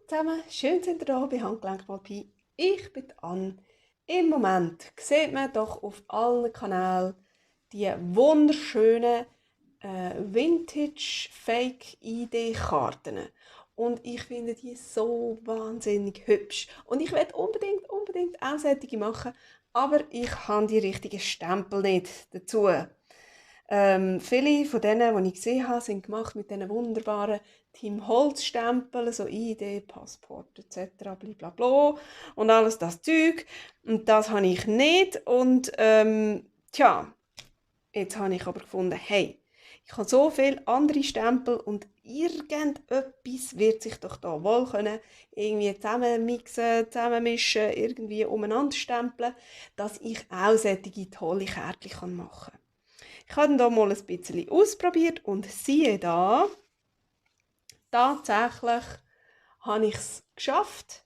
zusammen, schön sind ihr da bei Handgelenkmalpie. Ich bin Anne. Im Moment sieht man doch auf allen Kanälen die wunderschönen Vintage-Fake-ID-Karten. Und ich finde die so wahnsinnig hübsch. Und ich will unbedingt auch solche machen, aber ich habe die richtigen Stempel nicht dazu. Viele von denen, die ich gesehen habe, sind gemacht mit diesen wunderbaren Team Holz-Stempeln, so ID, Passport etc. Blablabla und alles das Zeug. Und das habe ich nicht. Und jetzt habe ich aber gefunden, hey, ich habe so viele andere Stempel und irgendetwas wird sich doch da wohl können irgendwie zusammenmixen, zusammenmischen, irgendwie umeinander stempeln, dass ich auch solche tolle Kärtchen machen kann. Ich habe dann da mal ein bisschen ausprobiert und siehe da, tatsächlich habe ich es geschafft,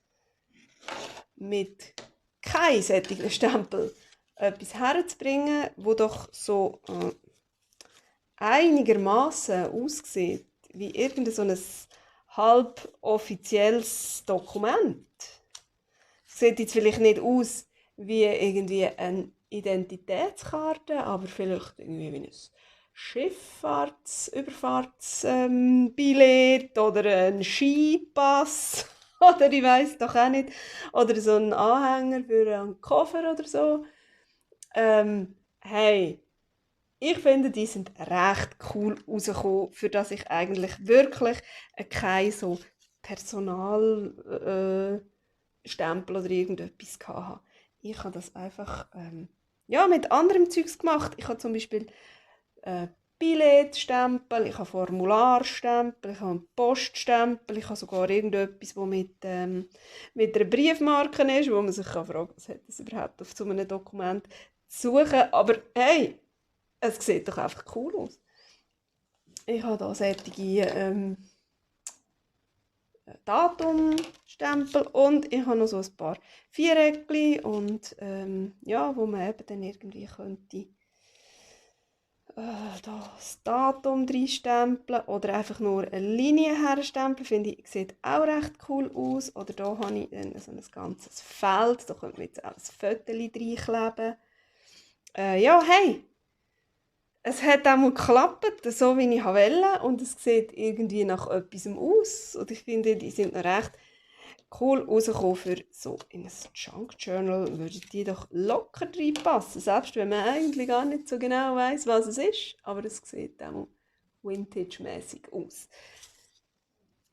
mit keinem solchen Stempel etwas herzubringen, wo doch so einigermaßen aussieht wie irgendein so ein halb offizielles Dokument. Sieht jetzt vielleicht nicht aus wie irgendwie eine Identitätskarte, aber vielleicht irgendwie wie ein Schifffahrtsüberfahrtsbillett oder ein Skipass oder ich weiß doch auch nicht, oder so ein Anhänger für einen Koffer oder so. Hey, ich finde, die sind recht cool rausgekommen, für das ich eigentlich wirklich kein so Personalstempel oder irgendetwas hatte. Ich habe das einfach mit anderem Zeugs gemacht. Ich habe zum Beispiel Billetstempel, ich habe Formularstempel, ich habe einen Poststempel, ich habe sogar irgendetwas, das mit einer Briefmarke ist, wo man sich fragen kann, was hat das überhaupt auf so einem Dokument zu suchen. Aber hey, es sieht doch einfach cool aus. Ich habe hier solche Datumstempel und ich habe noch so ein paar Viereckchen und wo man eben dann irgendwie könnte das Datum reinstempeln oder einfach nur eine Linie herstempeln, finde ich, sieht auch recht cool aus. Oder da habe ich dann so ein ganzes Feld, da könnte man jetzt auch ein Foto reinkleben. Hey, es hat auch mal geklappt, so wie ich wollte und es sieht irgendwie nach etwas aus. Und ich finde, die sind noch recht cool rausgekommen für so in ein Junk Journal, würden die doch locker reinpassen, selbst wenn man eigentlich gar nicht so genau weiss, was es ist, aber es sieht auch vintage-mäßig aus.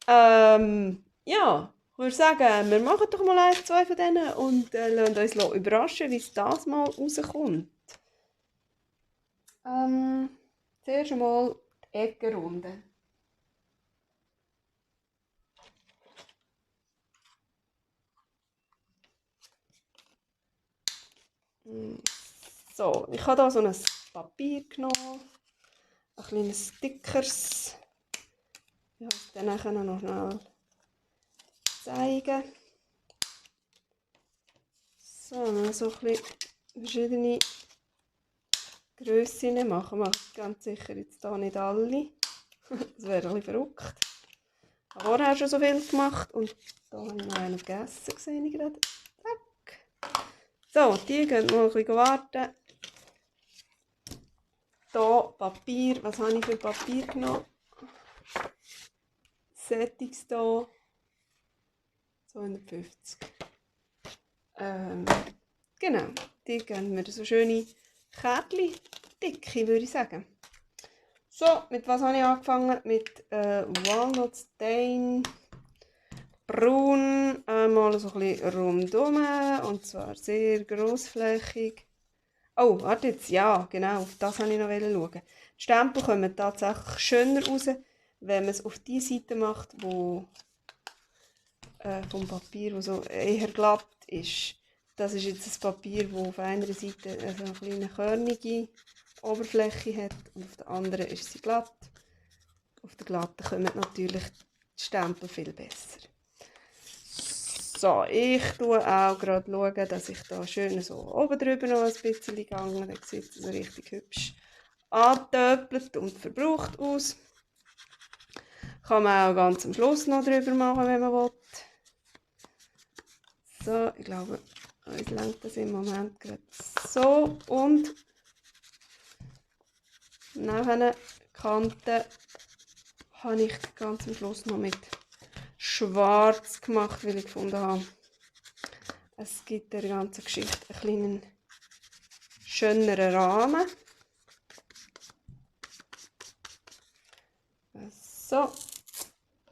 Ich würde sagen, wir machen doch mal 1, 2 von denen und lassen uns überraschen, wie es das mal rauskommt. Zuerst einmal die Eckenrunde. So, ich habe hier so ein Papier genommen, ein kleines Stickers. Ich werde es dann nachher noch schnell zeigen. So, so ein bisschen verschiedene Grössen machen. Mache ich ganz sicher jetzt hier nicht alle. Das wäre ein bisschen verrückt. Ich habe vorher schon so viel gemacht und da habe ich noch einen vergessen, sehe ich gerade. Zack. So, die gehen noch ein bisschen warten. Hier Papier. Was habe ich für Papier genommen? Settings hier. 250. Genau, die geben mir so schöne Kärtchen, dicke würde ich sagen. So, mit was habe ich angefangen? Mit Walnut Stain, braun, einmal so ein bisschen rundum und zwar sehr grossflächig. Oh, warte jetzt, ja, genau, auf das wollte ich noch schauen. Die Stempel kommen tatsächlich schöner raus, wenn man es auf die Seite macht, wo vom Papier, das so eher glatt ist. Das ist jetzt ein Papier, das auf einer Seite eine kleine körnige Oberfläche hat und auf der anderen ist sie glatt. Auf der glatten kommen natürlich die Stempel viel besser. So, ich schaue auch gerade, dass ich da schön so oben drüber noch ein bisschen gehe. Dann sieht es so richtig hübsch angetöpelt und verbraucht aus. Kann man auch ganz am Schluss noch drüber machen, wenn man will. So, ich glaube, uns lenkt das im Moment gerade so. Und nachher Kanten habe ich ganz am Schluss noch mit Schwarz gemacht, weil ich gefunden habe, es gibt der ganzen Geschichte einen kleinen schöneren Rahmen. So,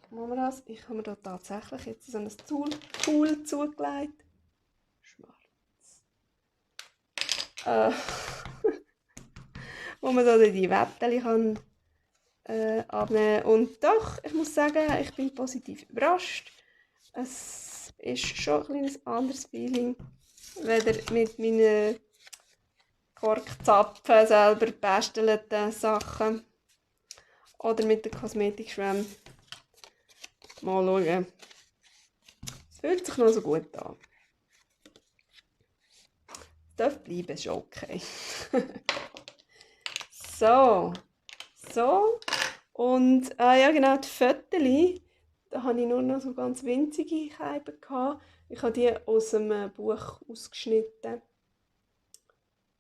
machen wir das. Ich habe mir da tatsächlich jetzt so ein Tool zugelegt. Schwarz. Wo man da die Wetteli kann abnehmen. Und doch, ich muss sagen, ich bin positiv überrascht. Es ist schon ein kleines anderes Feeling, weder mit meinen Korkzapfen selber gebastelten Sachen oder mit der Kosmetikschwämme. Mal schauen. Es fühlt sich noch so gut an. Es darf bleiben, ist okay. So. Und ja genau, die Fotos, da hatte ich nur noch so ganz winzige Scheiben. Ich habe die aus einem Buch ausgeschnitten.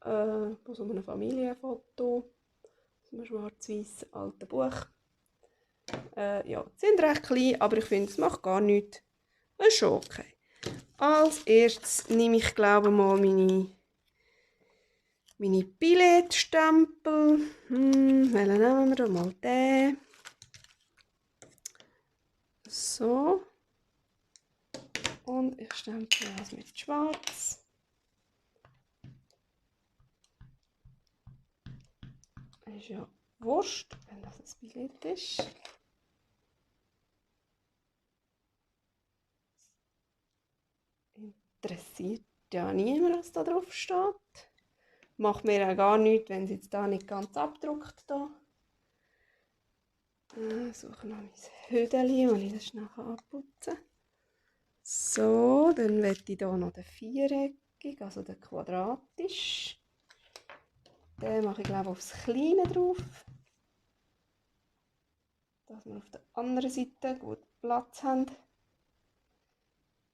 Aus einem Familienfoto. Aus einem schwarz-weißen alten Buch. Ja, sie sind recht klein, aber ich finde, es macht gar nichts. Das ist schon okay. Als erstes nehme ich, glaube ich, mal meine Billetstempel. Welchen nehmen wir da mal? Den. So. Und ich stempel das mit Schwarz. Ist ja wurscht, wenn das ein Billett ist. Interessiert ja niemand, was da drauf steht. Macht mir auch gar nichts, wenn es jetzt da nicht ganz abgedruckt da. Suche noch mein Hüdeli, wo ich das schnell abputzen kann. So, dann möchte ich hier noch den viereckig, also den quadratisch. Den mache ich, glaube ich, aufs Kleine drauf. Dass wir auf der anderen Seite gut Platz haben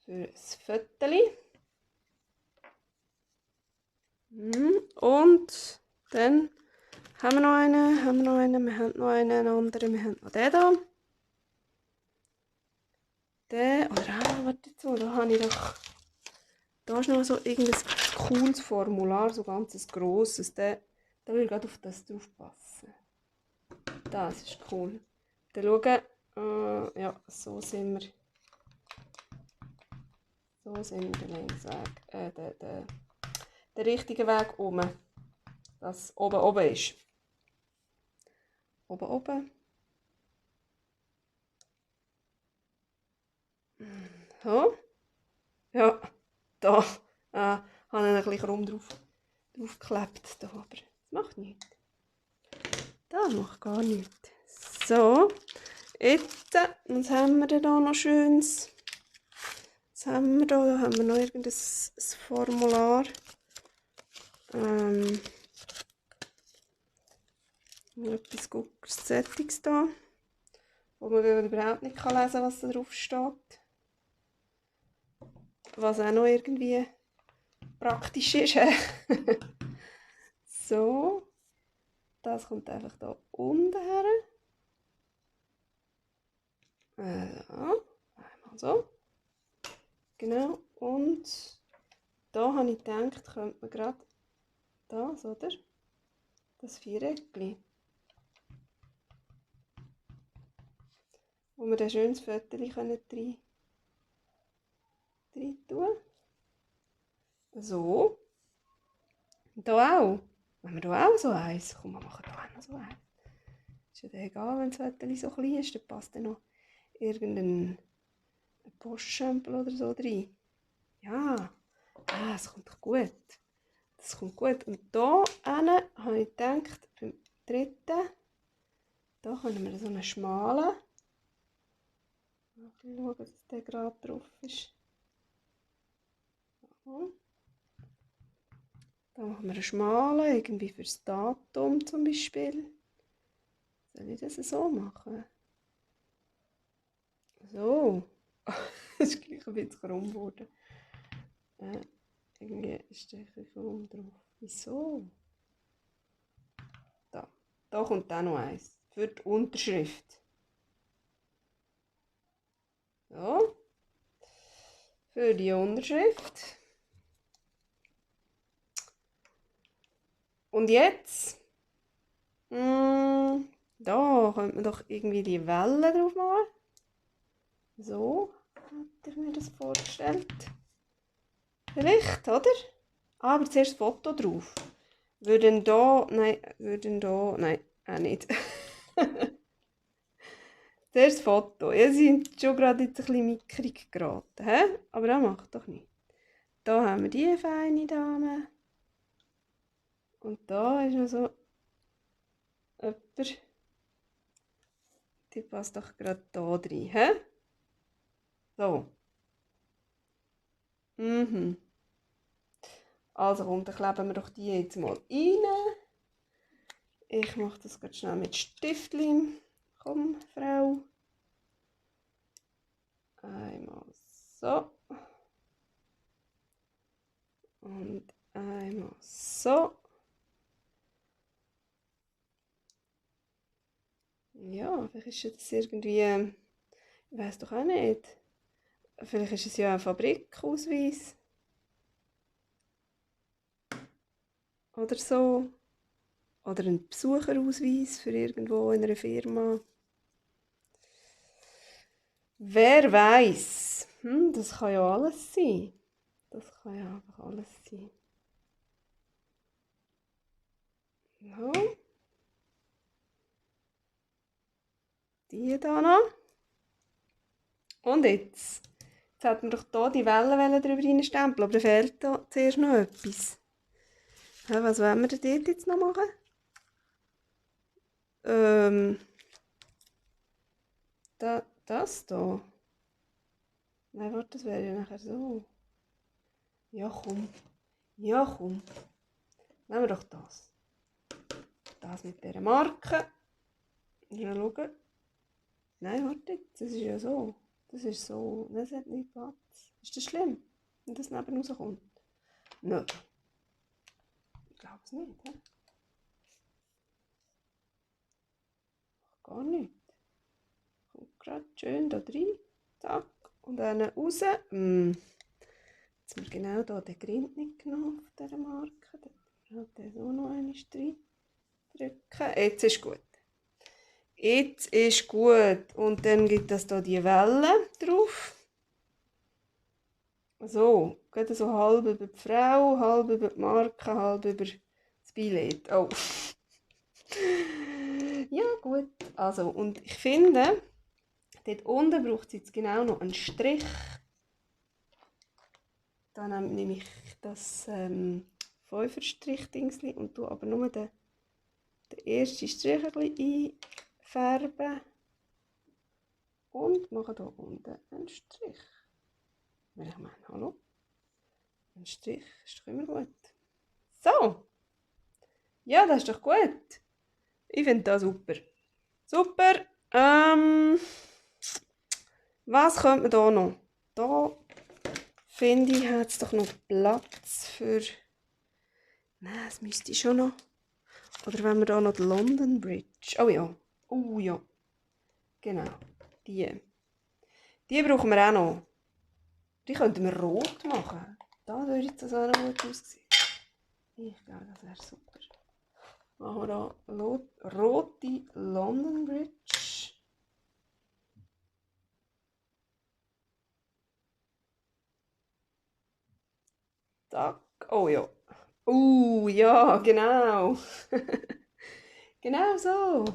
für das Föteli. Und dann haben wir noch einen, wir haben noch einen anderen, wir haben noch den hier. Den, oder warte jetzt mal, da habe ich doch, da ist noch so irgendein cooles Formular, so ganz grosses, da will ich gerade auf das drauf passen. Das ist cool. Dann schauen, ja, so sind wir den Längsweg, der richtige Weg oben. Das oben ist. Oben. So. Ja, da habe ich ein bisschen krumm drauf geklebt. Da, aber das macht nichts. Das macht gar nichts. So, jetzt, was haben wir denn da noch Schönes? Was haben wir da? Da haben wir noch irgendein Formular. Etwas Sättiges da, wo man überhaupt nicht lesen kann, was da drauf steht. Was auch noch irgendwie praktisch ist. So, das kommt einfach da unten her. Ja, einmal so. Genau, und da habe ich gedacht, könnte man gerade das, oder? Das Viereckli. Wo wir ein schönes Fötterchen rein tun. So. Und hier auch. Wenn wir hier auch so eins. Komm, wir machen hier auch noch so eins. Ist ja egal, wenn das Fötterchen so klein ist, dann passt dann noch irgendein Poststempel oder so rein. Ja, das kommt doch gut. Das kommt gut. Und hier habe ich gedacht, beim dritten, da können wir so einen schmalen. Mal schauen, dass der gerade drauf ist. Da machen wir einen schmalen, irgendwie fürs Datum zum Beispiel. Soll ich das so machen? So. Das ist gleich ein bisschen krumm geworden. Irgendwie ist der Film drauf. Wieso? Da. Da kommt auch noch eins. Für die Unterschrift. So. Für die Unterschrift. Und jetzt? Da könnte man doch irgendwie die Wellen drauf machen. So hätte ich mir das vorgestellt. Vielleicht, oder? Ah, aber zuerst das Foto drauf. Würden da, nein, auch nicht. Zuerst das Foto. Ja, sie sind schon gerade jetzt ein bisschen mickrig geraten. He? Aber das macht doch nicht. Da haben wir die feine Dame. Und da ist noch so jemand. Die passt doch gerade da rein. He? So. Also komm, dann kleben wir doch die jetzt mal rein. Ich mache das ganz schnell mit Stiftlein. Komm, Frau. Einmal so. Und einmal so. Ja, vielleicht ist es irgendwie, ich weiß doch auch nicht. Vielleicht ist es ja ein Fabrikausweis. Oder so. Oder ein Besucherausweis für irgendwo in einer Firma. Wer weiß? Das kann ja alles sein. Das kann ja einfach alles sein. Ja. Die da noch. Und jetzt. Jetzt hat man doch hier die Wellen drüber reinstempeln, aber da fehlt da zuerst noch etwas. Ja, was wollen wir denn dort jetzt noch machen? Das da. Nein, warte, das wäre ja nachher so. Ja, komm. Ja, komm. Nehmen wir doch das. Das mit dieser Marke. Ja, schauen. Nein, warte, das ist ja so. Das ist so. Das hat nicht Platz. Ist das schlimm, wenn das neben rauskommt? Nein. Ich glaube es nicht. He? Gar nicht. Kommt gerade schön da rein. Zack. Und dann raus. Jetzt haben wir genau hier den Grind nicht genommen auf dieser Marke. Dann hat der so noch einmal rein drücken. Jetzt ist gut. Jetzt ist gut. Und dann gibt es hier die Welle drauf. So, geht so halb über die Frau, halb über die Marke, halb über das Billett. Oh. Ja, gut. Also, und ich finde, dort unten braucht es jetzt genau noch einen Strich. Dann nehme ich das 5er-Strich-Dingsli und tue aber nur den ersten Strich ein bisschen einfärben. Und mache hier unten einen Strich. Weil ich meine, hallo? Ein Strich ist doch immer gut. So. Ja, das ist doch gut. Ich finde das super. Super. Was könnte man hier noch? Da finde ich, hat es doch noch Platz für... Nein, es müsste schon noch... Oder wenn wir hier noch die London Bridge... Oh ja. Oh ja. Genau. Die. Die brauchen wir auch noch. Die könnten wir rot machen. Da würde jetzt das auch noch gut aussehen. Ich glaube, das wäre super. Machen wir da rote London Bridge. Zack. Oh ja. Ja, genau. Genau so.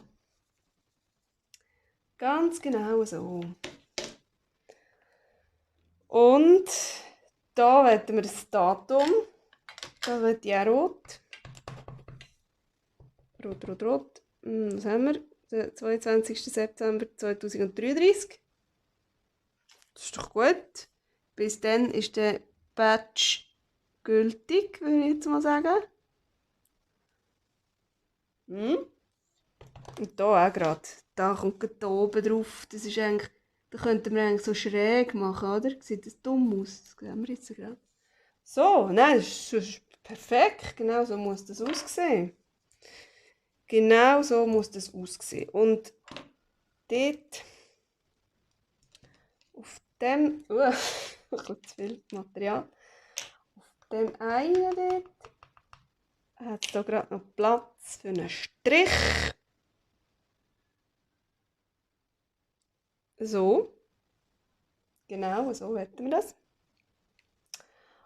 Ganz genau so. Und da wählen wir das Datum. Da wird ja rot. Rot. Was haben wir? Der 22. September 2033. Das ist doch gut. Bis dann ist der Badge gültig, würde ich jetzt mal sagen. Und da auch gerade. Da kommt gerade oben drauf. Das ist eigentlich, da könnten wir eigentlich so schräg machen, oder? Sieht das dumm aus? Das sehen wir jetzt gerade. So, nein, das ist perfekt. Genau so muss das aussehen. Genau so muss das aussehen. Und dort, auf dem, ein bisschen zu viel Material, auf dem einen dort, hat es da gerade noch Platz für einen Strich. So, genau, so hätten wir das.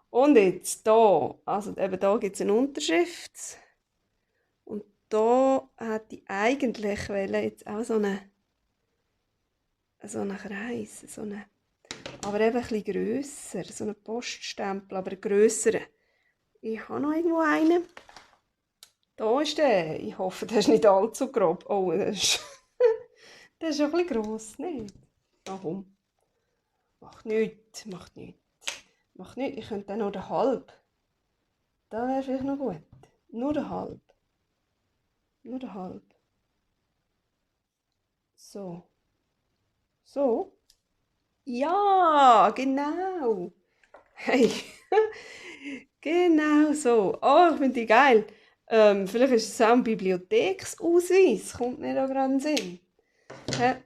Und jetzt hier, also eben da gibt es eine Unterschrift. Und da hätte ich eigentlich jetzt auch so einen Kreis, aber eben ein bisschen grösser, so einen Poststempel, aber einen grösseren. Ich habe noch irgendwo einen. Da ist der. Ich hoffe, der ist nicht allzu grob. Oh, der ist ein bisschen gross, nicht? Warum? Macht nichts, macht nichts. Macht nichts, ich könnte dann noch den halb. Da wäre vielleicht noch gut. Nur den halb. Nur den halb. So. So. Ja, genau. Hey. Genau so. Oh, ich finde die geil. Vielleicht ist es auch ein Bibliotheksausweis. Kommt mir da gerade in den Sinn.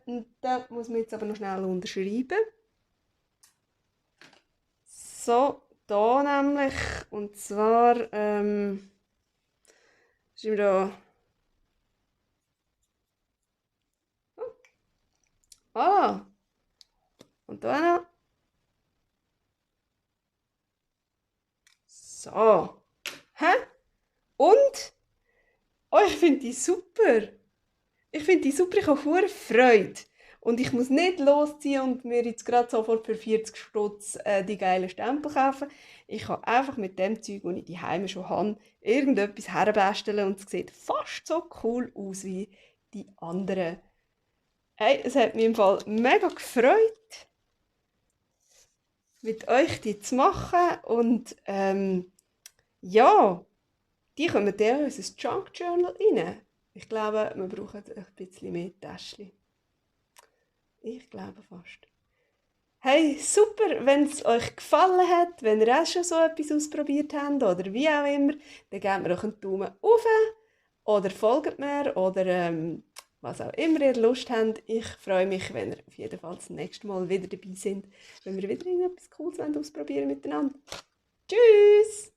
Und da muss man jetzt aber noch schnell unterschreiben. So, da nämlich. Und zwar schreiben wir da. Ah, und da noch. So. Hä? Und? Oh, ich finde die super. Ich finde die super, ich habe hure Freude. Und ich muss nicht losziehen und mir jetzt gerade sofort für 40 Stutz die geilen Stempel kaufen. Ich kann einfach mit dem Zeug, das ich daheim schon habe, irgendetwas herbasteln und es sieht fast so cool aus wie die anderen. Hey, es hat mich im Fall mega gefreut, mit euch die zu machen. Und ja, die kommen dann in unser Junk Journal rein. Ich glaube, wir brauchen ein bisschen mehr Täschchen. Ich glaube fast. Hey, super, wenn es euch gefallen hat, wenn ihr auch schon so etwas ausprobiert habt oder wie auch immer, dann gebt mir doch einen Daumen hoch oder folgt mir oder was auch immer ihr Lust habt. Ich freue mich, wenn ihr auf jeden Fall das nächste Mal wieder dabei seid, wenn wir wieder irgendetwas Cooles ausprobieren miteinander. Tschüss!